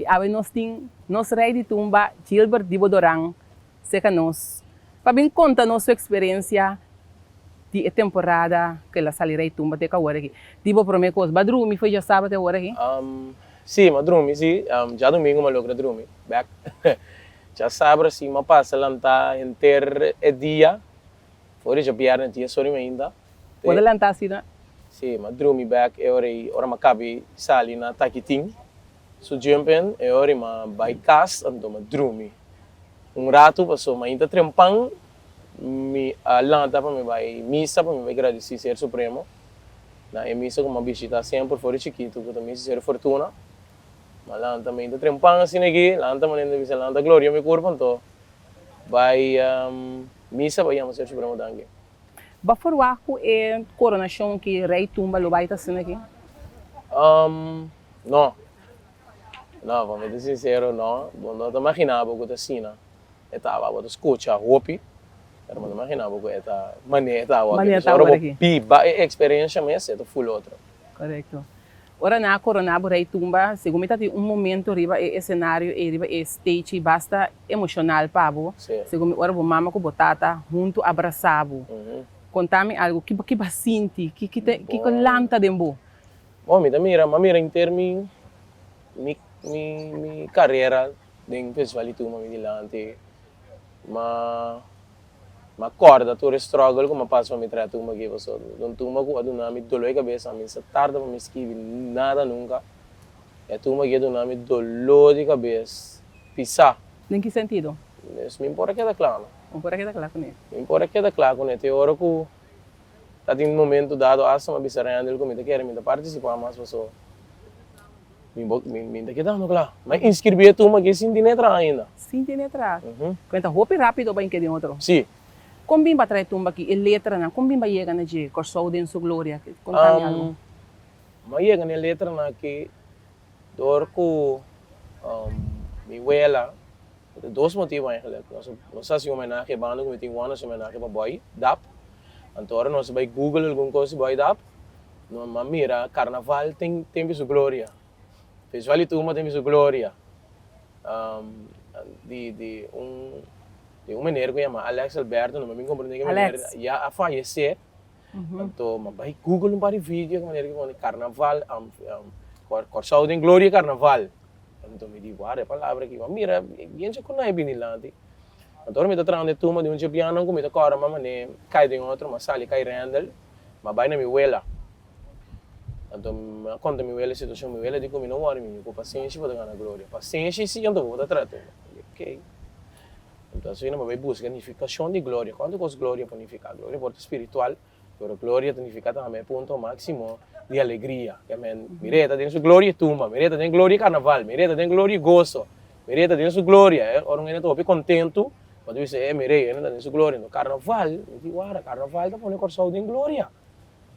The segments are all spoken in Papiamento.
I awe nos tin nos rei di tumba Gilbert Dibo Doran serka nos pa bin konta nos su eksperensia di e temporada ku el a sali rei tumba te ku awor aki. Dibo promé kos, bo a drumi for djasabra te awor aki? Sí, mi a drumi sí. Djadumingu mi a logra drumi bèk. Djasabra sí mi a pasa lantá henter e dia. For di djabièrnè dies ora i meinta. Bo ta lantá asina? Sí, mi a drumi bèk e ora ei ora mi a kabi sali na Takitin. Su jump in e ora i mi a bai kas anto mi a drumi un ratu pasobra mainta trempan mi a lanta pa mi bai misa pa mi bai gradisí Ser Supremo na e misa ku mi a bishita semper for di chikitu ku ta misa Ser Fortuna. Mi a lanta mainta trempan asina aki lanta manera mi ta bisa lanta gloria mi kurpa anto bai misa pa yama Ser Supremo danki. Bo a forwagt ku e koronashon ki Rei Tumba lo bai ta asina aki? No. No, pa mi ta sincero, no. Bo no ta magina bo cu ta asina e ta awa. Bo ta scucha hopi, pero bo no ta magina bo cu e ta manera e ta awa. Manera e ta awa Ora bo aki. biba e experiencia mes, e ta full otro. Correcto. Ora nan a corona bo Rey Tumba, segun mi ta tin un momento riba e escenario ey, riba e stage ey basta emocional pa bo. Si. Segun mi ora bo mama cu bo tata hunto a brasa bo. Conta mi algo, ki bo a sinti? Ki ki ta ki lanta den bo? Bon, mi ta mira, m'a mira henter mi mi mi mi karera den Festival di Tumba mi dilanti. M'a m'a kòrda tur e struggle ku m'a pasa pa mi traha tumba aki pasobra ta un tumba ku a duna mi doló di kabesa, mi sa tarda pa mi skibi nada nunka. E tumba aki a duna mi doló di kabes pisá. Den ki sentido? Mes mi por a keda kla no. Bo por a keda kla kuné? Mi por a keda kla kuné te ora ku Ta tin momento dado hasta mi a bisa Randel ku mi ta kere mi ta partisipá mas paso mi bo mi mi ta kedando kla. Mi a inskribí e tumba aki sin tine traha ainda. Sin tine traha. Kuenta hopi rápido bai keda den otro. Sí. Kon bin ba traha e tumba aki, e letranan, kon bin ba yega na dje, Kòrsou den su gloria? Konta mi algu. Mi a yega na e letranan aki dor ku mi wela. Ta dos motibu eigenlijk. Nos nos a hasi homenahe banda ku mi tin Juan a hasi homenahe pa Boy Dap. Anto ora nos a bai google algun kos di Boy Dap, no a mira karnaval tin tempu su gloria. Festival di Tumba tempu su gloria. Di di un di un meneer ku yama Alex Alberto, no mi a bin komprende ke meneer ya a fayesé. Anto mi a bai google un par di video ke manera ke pone karnaval Kòrsou den gloria karnaval. Anto mi di, Wara e palabra aki. Ma mira, bien dje ku nan e bini dilanti. Anto ora mi ta trahando e tumba di un dje bianan ku mi ta kòrda ma manera kai den otro, m'a sali kai Randall, m'a bai na mi wela. Anto mi a konta mi wela e situashon, mi wela di ku mi no wòri mi, ku pasenshi bo ta gana gloria. Pasenshi si anto bo ta traha tumba. Mi di, Okey. Anto asina mi a bai buska nifikashon di gloria. Kuantu kos gloria por nifiká? Gloria por ta spiritual. Pero gloria ta nifica tambe e punto maximo di alegria. Ke men, mir'e ta den su gloria e tumba, mir'e ta den gloria e carnaval, mir'e ta den gloria e goso, mir'e ta den su gloria. E ora un hende ta hopi contento, bo ta bisa, e mir'e, e ta den su gloria. No, carnaval, mi di wara, carnaval ta pone Corsou den gloria.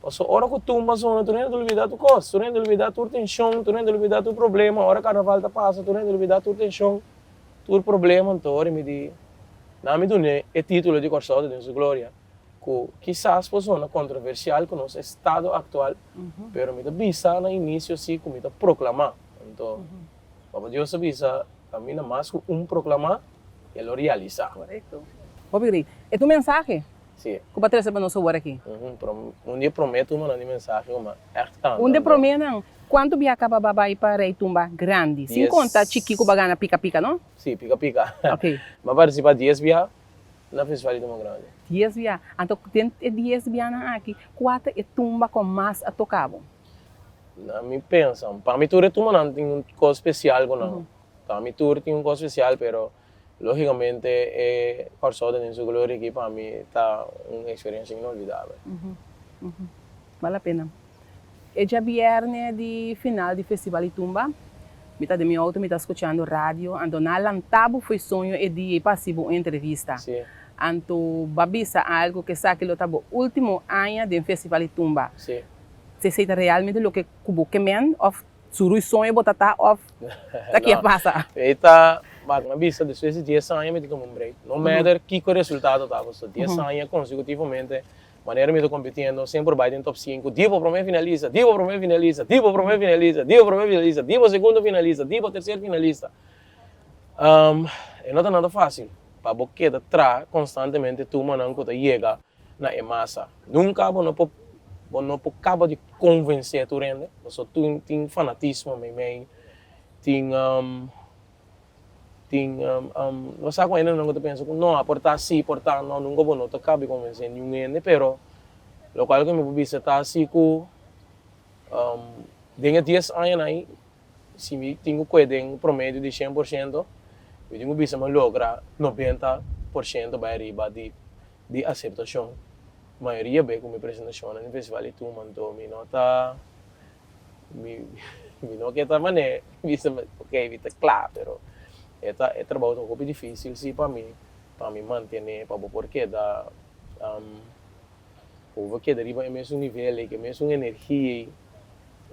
Pasobra ora cu tumba sona, tur hende ta olbida tur cos, tur hende ta olbida tur tension, tur hende ta olbida tur problema. Ora carnaval ta pasa, tur hende ta olbida tur tension, tur problema. Anto ora mi di, nan mi dun'e e titulo di Corsou ta den su gloria. ku kisas por zona kontroversial ku nos estado aktual, pero mi ta bisa na inisio si ku mi ta proklamá. Anto, Papa Dios a bisa, kaminda mas ku un proklamá, e lo realisá. Korekto. Hopi gri. E ta un mensahe Si. ku bo a trese pa nos awor aki. Un di e promé tumbanan di mensahe ku mi a ègt kanta. Un di e proménan. Kuantu bia kaba bo a bai pa Rei Tumba Grandi? Sin konta chikí ku bo a gana pika pika, no? Si, pika pika. Oke. Mi a partisipá dies bia. Na festival di Tumba Grandi. Dies bia. Anto den e dies bianan aki, kua ta e tumba ku mas a toka bo? Na mi pensa, pa mi tur e tumbanan tin un kos spesial ku nan. Pa mi tur tin un kos spesial, pero logicamente e Kòrsou ta den su gloria aki pa mi ta un eksperensia inolvidabel. Bal la pena. E djabierne di final di Festival di Tumba, mi ta den mi auto mi ta scuchando radio, anto nan a lanta bo fo'i soño e dia ei pa haci bo un entrevista. Anto bo a bisa algo cu esaki lo ta bo ultimo aña den Festival di Tumba. Si esei ta realmente loke cu bo ke men of suru i soño bo ta ta of ta ke a pasa? No, ei ta, wak, mi a bisa despues di dies aña mi ta tuma un break. No matter kico e resultado ta, pasobra dies aña consecutivamente. Manera mi ta compitiendo semper bai den top sinku, Dibo prome finalista, Dibo prome finalista, Dibo prome finalista, Dibo prome finalista, Dibo segundo finalista, Dibo tercer finalista. E no ta nada facil pa bo keda tra constantemente tumanan cu ta yega na e masa. Nunca bo no por bo no por caba di convence tur hende, pasobra tur tin fanatismo meimei, tin Tin no sa ku hendenan ku ta pensa ku no a por ta si por ta no nunka bo no ta kabi konvensé niun hende pero lokual ku mi por bisa ta si ku den e dies añanan ei si mi tin ku kue den promedio di shen por shento mi tin ku bisa mi a logra 90% bai ariba di di aseptashon mayoria be ku mi presentashonnan di festival di tumba anto mi no ta Mi mi no ke ta manera bisa ok mi ta kla pero e ta e trabou ta hopi dificil si pa mi pa mi mantene pa bo por keda bo por keda riba e mesun nivel ei ku e mesun energia ei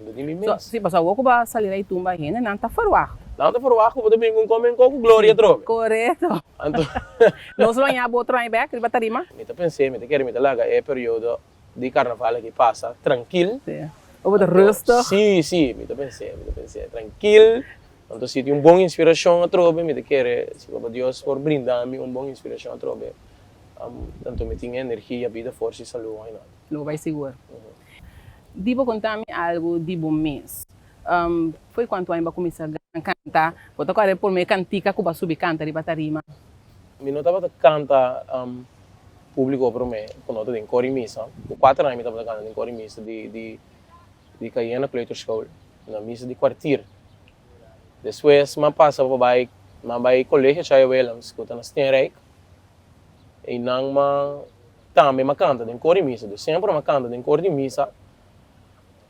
lo di mi mes. Si pasobra awor ku bo a sali na e tumba hendenan ta ferwagt. Nan ta ferwagt ku bo ta bin ku un kome ku gloria atrobe. Korekto. Anto. Nos lo haña bo otro aña bek riba tarima. Mi ta pens'é mi ta kere mi ta laga e periodo Di carnaval aki pasa trankil. Sí. Bo ta rustig. Sí, sí, mi ta pens'é, mi ta pens'é. Trankil, anto si tin un bon inspiracion atrobe, mi ta kere si Papa Dios por brinda mi un bon inspiracion atrobe, anto mi tin energia, bida, forsa y salud, why not? Lo bai sigur. Di bo conta mi algo di bo mes. Foi cuantu aña bo a cuminsa canta? Bo ta corda e prome cantica cu bo a subi canta riba tarima? Mi no tabata canta Públiko promé ku no ta den kor i misa. Ku kuater aña mi tabata kanta den kor i misa di di di Cayena Kleuterschool, na misa di kwartier. Despues m'a pasa pa bai m'a bai Kolegio Chaya Willems ku ta na Steenrijk. Einan m'a tambe m'a kanta den kor i misa. Dus semper m'a kanta den kor di misa.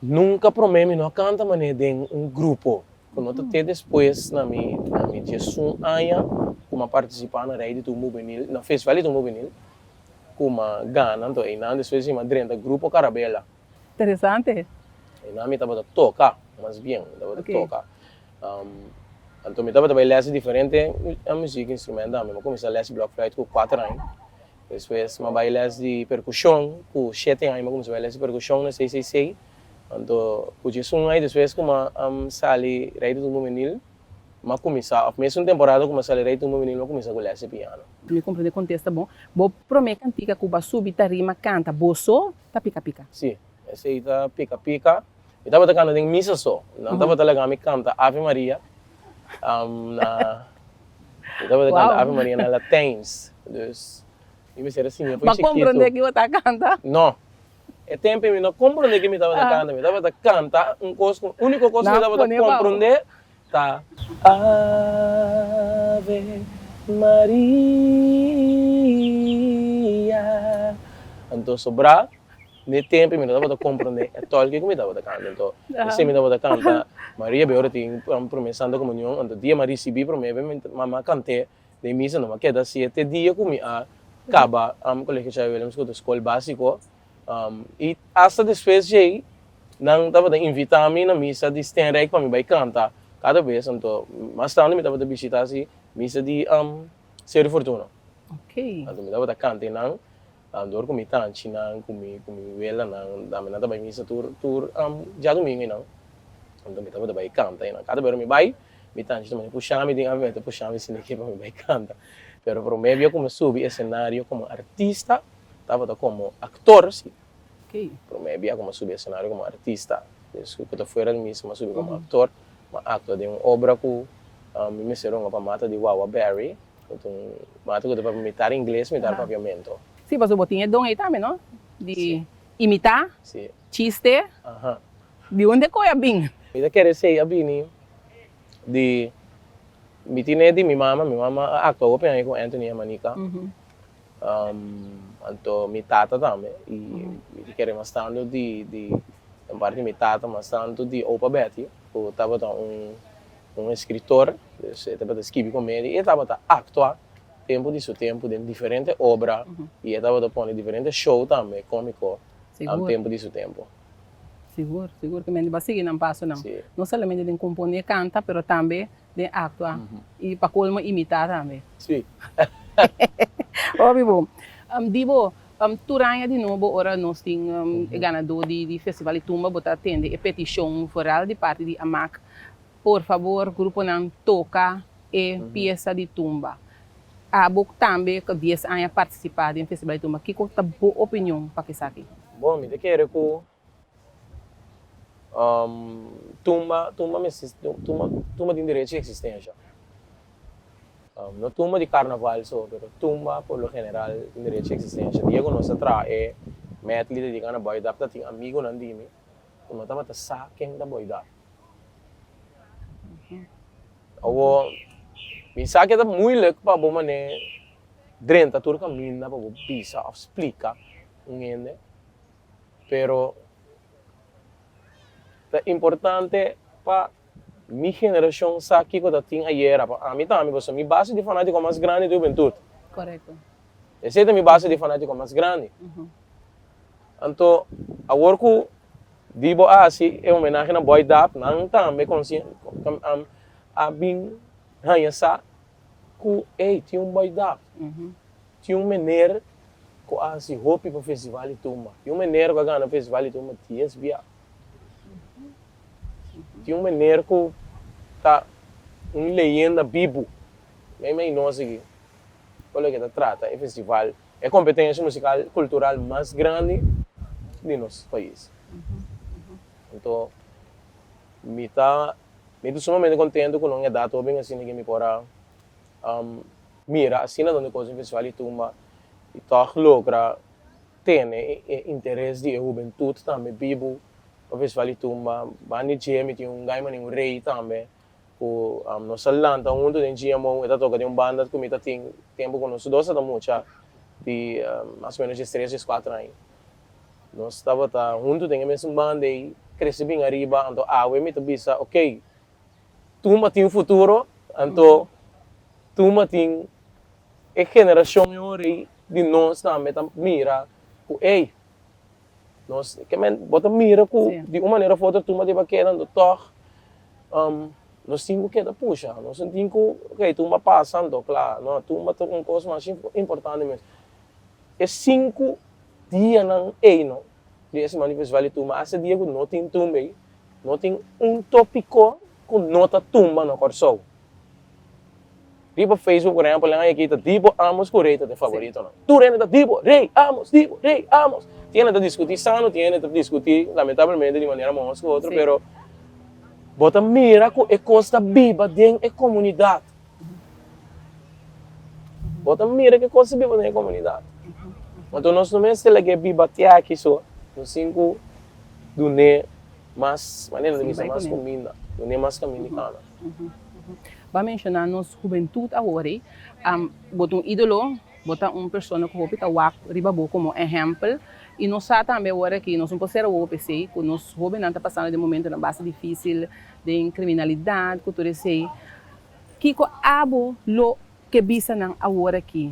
Nunka promé mi no a kanta manera den un grupo. Ku no ta te despues na mi na mi 11 aña ku m'a partisipá na Rei di Tumba Hubenil, na Festival di Tumba Hubenil, ku m'a gana. Anto einan despues mi a drenta Grupo Carabela. Interesante. Einan mi tabata toka, mas bien, mi tabata toka. Anto mi tabata bai lès di diferente muzik instrument tambe. Mi a kuminsá lès di blokfluit ku kuater aña. Despues m'a bai les di perkushon ku shete aña m'a kuminsá bai les di perkushon na CCC. Anto ku 11 aña despues ku m'a sali Rei di Tumba Hubenil m'a kuminsá òf mesun temporada ku m'a sali Rei di Tumba Hubenil m'a kuminsá ku les di piano. Mi komprende kontesta bon. Bo promé kantika ku bo a subi tarima kanta bo so ta Pika Pika? Si, esei ta Pika Pika. Mi tabata kanta den misa so. Nan tabata laga mi kanta Ave Maria na Mi tabata kanta Ave Maria na Latijns, dus mi mester a siña for chikitu. Bo a komprondé ki bo ta kanta? No. E tempu mi no komprondé ki mi tabata kanta. Mi tabata kanta un kos ku úniko kos ku mi tabata komprondé ta Ave Maria. Anto sobrá. N'e tempu mi no tabata komprondé e tòlke ku mi tabata kanta. Anto, esei mi tabata kanta Maria be ora tin promé Santa Komunion. Anto dia mi a risibí promé be mi mama a kant'é den misa. No mi a keda hasié te dia ku mi a kaba Kolegio Chai Willems ku ta skol básiko. I asta despues djei nan tabata invitá mi na misa di Steenrijk pa mi bai kanta kada bes. Anto, mas tantu mi tabata bishitá si misa di Seru Fortuna. Anto mi tabata kanta einan. Dor ku mi tanchinan, ku mi ku mi welanan, tambe nan ta bai misa tur tur djadumingu einan. Anto mi tabata bai kanta einan. Kada bes mi bai, mi tanchi ta manda pusha mi den avia, ta pusha mi sinti ke pa mi bai kanta. Pero prome bia ku mi subi esenario komo artista tabata komo aktor si. Prome bia ku mi subi esenario komo artista, des ku ta fuera di misa mi a subi komo aktor, mi a aktua den un obra ku mi mester ronga pa mata di Wawa Berry. Un mata ku ta papia mitar ingles, mitar papiamento. Sí, pasobra bo tin e don ei tambe, no? Di imitá chiste. Di unda ku e a bin? Mi ta kere esei a bini di mi tine di mi mama. Mi mama a aktua hopi aña ku Anthony Amanica. Anto mi tata tambe. I mi ta kere mas tantu di di den parti mi tata mas tantu di opa Betty ku tabata un Un eskritor, dus e tabata skibi komedia i e tabata aktua tempu di su tempu den diferente obra i e tabata pone diferente show tambe komiko tempu di su tempu. Sigur, sigur ke mente bo a sigui nan pasonan, no solamente den komponé, kanta, pero tambe den aktua i pa kolmo imitá tambe. Si. Hopi bon. Di bo. Tur aña di nobo ora nos tin e ganadó di Festival di Tumba bo ta tende e petishon vooral di parti di Amak, por fabor gruponan toka e piesa di tumba. Abo tambe ku dies aña partisipá den Festival di Tumba, kiko ta bo opinion pa esaki? Bon, mi ta kere ku tumba tumba mester tumba tumba tin derecho di eksistensha. No tumba di karnaval so, pero tumba por lo general tin derecho di eksistensha. Dia ku nos a traha e medley dediká na Boy Dap ta tin amigunan di mi ku no tabata sa ken ta Boy Dap. Awor mi sa ke ta moeilijk pa bo manera drenta tur kaminda pa bo bisa òf splika un hende. Pero ta importante pa mi generashon sa kiko ta tin ayera. Pa ami tambe, pasobra mi base di fanátiko mas grandi ta hubentut. Korekto. Esei ta mi base di fanátiko mas grandi. Anto awor ku Dibo a hasi e homenahe na Boy Dap, nan tambe konsien a bin haña sa ku ey tin un Boy Dap. Tin un meneer ku a hasi hopi pa Festival di Tumba. Tin un meneer ku a gana Festival di Tumba dies bia. Tin un meneer ku ta un leyenda bibu meimei nos aki pa loke ta trata e festival, e kompetensia musikal kultural mas grandi di nos pais. Anto mi ta mi ta sumamente kontento ku nan edat hoben asina ke mi por a mira asina donde cos den festival di tumba y tog logra tene e interes di e hubentud tambe bibu pa festival di tumba. Banda di dje mi tin un guy mane un Rey tambe cu nos a lanta hunto den GMO, e ta toca den un banda cu mi ta tin tempo cu nos dos ta mucha di mas o menos diestres, diescuatro aña. Nos tabata hunto den e mesun banda ey crece bin ariba anto awe mi ta bisa ok, Tumba tin futuro, anto tumba tin e generacion e ora ei di nos tambe ta mira cu ey, nos ke men bo ta mira cu di un manera of otro tumba ta keda anto tog nos tin cu keda pusha, nos no tin cu ok tumba pasa anto cla, no tumba ta un cos mas importante mes. E sinku dianan ey no di e siman di festival di tumba hasta dia cu no tin tumba ey. No tin un tópiko ku no ta tumba na Kòrsou. Riba Facebook, por ehèmpel, nan a kita Dibo Amos ku Rey ta den favoritonan. Tur hende ta Dibo, Rey, Amos, Dibo, Rey, Amos. Tin hende ta diskutí sano, tin hende ta diskutí lamentablemente di manera mahos ku otro, pero bo ta mira ku e kos ta biba den e komunidat. Bo ta mira ku e kos ta biba den e komunidat. Anto nos no mester lag'é biba te aki so, nos tin ku dun'é mas, manera nan ta bisa, mas kuminda, dun'é mas kaminda di kana. Bo a menshoná nos hubentut awor ei. Bo ta un ídolo, bo ta un persona ku hopi ta wak riba bo komo ehèmpel. I nos sa tambe awor aki, nos no por sera wowo p'esei, ku nos hóbennan ta pasando den momentunan basta difísil, den kriminalidat ku tur esei. Kiko abo lo ke bisa nan awor aki?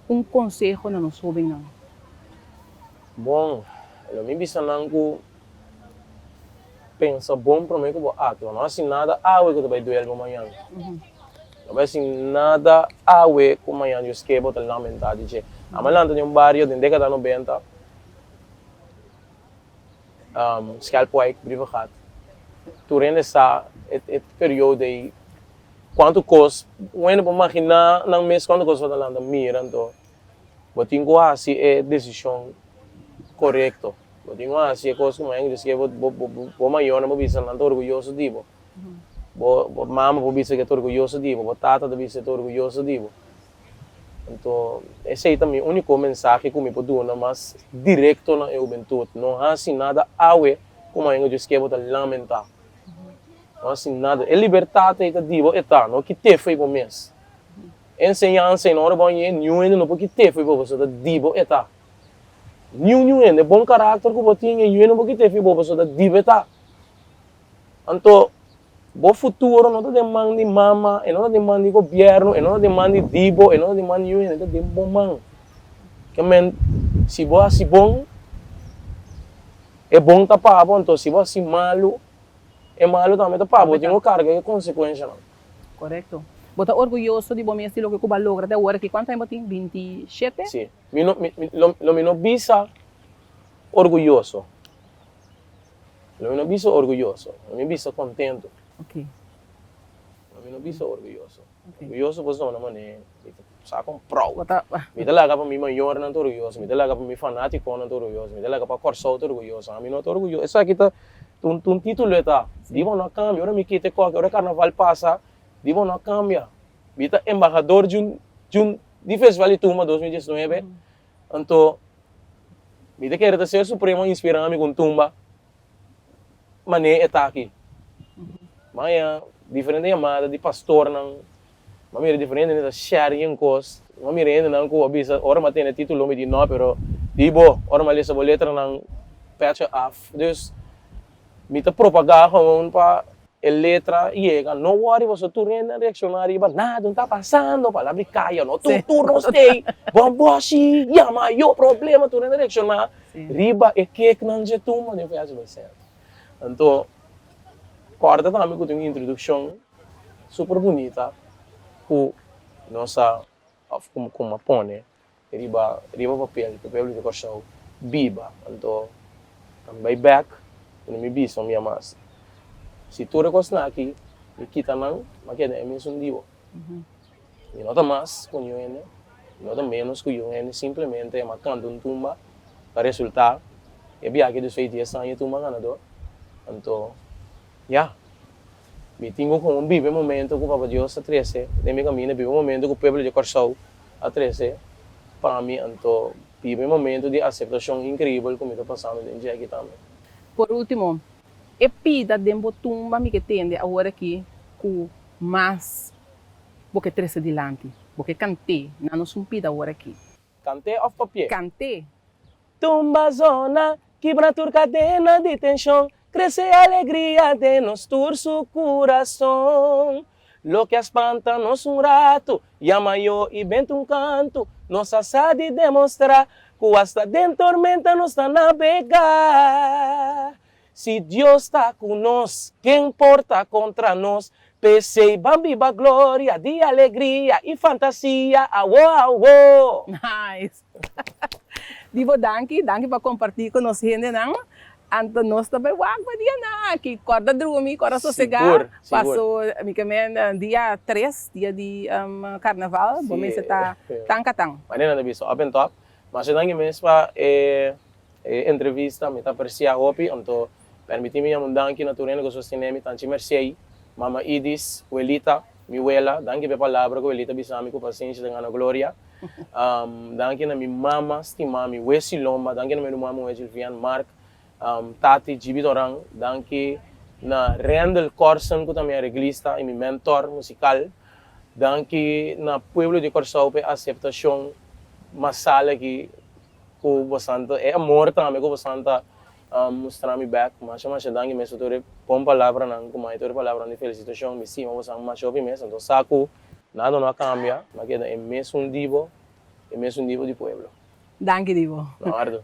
Un konseho na nos hóbennan. Bon, lo mi bisa nan ku pensa bon promé ku bo aktua. No hasi nada awe ku ta bai duel bo mañan. No bai hasi nada awe ku mañan Dios ke bo ta lamentá di dje. Amo a lanta den un bario den dékada nobenta, Schelpwijk, Brievengat. Tur hende sa e periodo ei kuantu kos, un hende por maginá nan mes kuantu kos bo ta lanta mira anto bo tin ku hasi e desishon korekto. Bo tin ku hasi e kos ku mañana ku bo bo mayornan por bisa nan ta orguyoso di bo. Bo mama por bisa ke ta orguyoso di bo, bo tata ta bisa ke ta orguyoso di bo. Anto esei ta mi úniko mensahe ku mi por duna mas direkto na e hubentut, no hasi nada awe ku mañana Dios ke bo ta lamentá. No hasi nada. E libertat ei ta di bo e ta, no kit'é fo'i bo mes. E enseñansa ei no ora bo hañ'é, niun hende no por kit'é fo'i bo pasobra ta di bo e ta. Niun niun hende, e bon karakter ku bo tin ei, niun hende no por kit'é fo'i bo pasobra ta di bo e ta. Anto bo futuro no ta den man di mama, e no ta den man di gobierno, e no ta den man di dibo, e no ta den man di niun hende, e ta den bo man. Ke men, si bo hasi bon, e bon ta pa bo, anto si bo hasi malu, e malu tambe ta pa bo, bo tin ku karga e konsekuenshanan. Korekto. Bo ta orguyoso di bo mes di loke ku bo a logra te awor aki? Kuantu aña bo tin? 27? Sí. Mi no, mi, mi, lo, lo mi no bisa orguyoso. Lo mi no bisa orguyoso. Lo mi bisa kontentu. Ok. Lo mi no bisa orguyoso. Orguyoso bo zona manera mi ta sa kon proud. Bo ta. Mi ta laga pa mi mayornan ta orguyoso, mi ta laga pa mi fanatikonan ta orguyoso, mi ta laga pa Kòrsou ta orguyoso. Ami no ta orguyoso. Esaki ta un un titulo e ta. Di bo no a kambia. Ora mi kita e kòke, ora karnaval pasa, di bo no a kambia. Mi ta embahador di un di un di Festival di Tumba 2019. Anto mi ta kere ta Ser Supremo a inspirá mi ku un tumba manera e ta aki. Maya diferente yamada di pastornan, mi a mira diferente hende ta share yen kos, mi a mira hendenan ku a bisa ora mi a tene titulo mi di no pero di bo ora mi a lesa bo letranan pècha af. Dus mi ta propagá gewoon pa e letra yega, no worry pasobra tur hende a reakshoná riba nada no ta pasando, palabra di kaya no tur tur nos tei, bòbòshi yama yo problema tur hende a reakshoná riba e keknan dje tumba den fecha bai sèt. Anto kòrda tambe ku tin un introdukshon super bunita ku nos a òf ku ku a pone riba riba papel ku pueblo di Kòrsou biba. Anto mi bai bèk i mi bisa mi mas si tur e kosnan aki mi kita nan mi a keda e mesun dibo. Mi no ta mas ku niun hende, mi no ta ménos ku niun hende, simplemente mi a kanta un tumba pa resultá e biaha despues di dies aña e tumba ganador. Anto, ya, mi tin ku komo biba e momento ku Papa Dios a trese den mi kaminda, biba e momento ku pueblo di Kòrsou a trese pa mi, anto biba e momento di aseptashon inkreibel ku mi ta pasando den dje aki tambe. Por último, e pida den bo tumba mi ke tende awor aki ku mas bo ke trese dilanti, bo ke kant'é na nos un pida awor aki. Kant'é òf papi'é? Kant'é. Tumba zona, kibra tur kadena di tenshon, krese alegria den nos tur su kurason. Loke a spanta nos un ratu, yama yo i benta un kantu, nos a sa di demostrá ku asta den tormenta nos ta nabegá. Si Dios ta ku nos, ken por ta kontra nos? P'esei ban biba gloria di alegria i fantasia, awo awo! Nice! Dibo danki, danki pa kompartí ku nos hendenan. Anto nos ta bai wak pa dianan aki. Kòrda drumi, kòrda sosegá. Sigur, sigur. Paso mi ke men dia tres, dia di karnaval, bo mester ta tan katan. Manera nan ta bisa up and top. Masha danki mes pa e E entrevista mi ta aprecia hopi, anto permiti mi yama un danki na tur hende ku sostene mi, Tanchi Mercey, Mama Idis, Welita, mi wela, danki pa e palabra ku Welita bisa mi ku pasenshi ta gana gloria, danki na mi mama stima, mi wesi lomba, danki na mi ruman muhe Julvian, Mark, Tati, Gibi Doran, danki na Randall Corsen ku ta mi areglista i mi mentor musikal, danki na pueblo di Kòrsou pa e aseptashon masal aki. Ku bosan ta, e amor tambe ku bosan ta mustra mi bek. Masha masha danki mes pa tur e bon palabranan ku mai, tur e palabranan di felisitashon. Mi stima bosan masha hopi mes. Anto sa ku nada no a kambia, mi a keda e mesun dibo, e mesun dibo di pueblo. Danki dibo. Na ordu.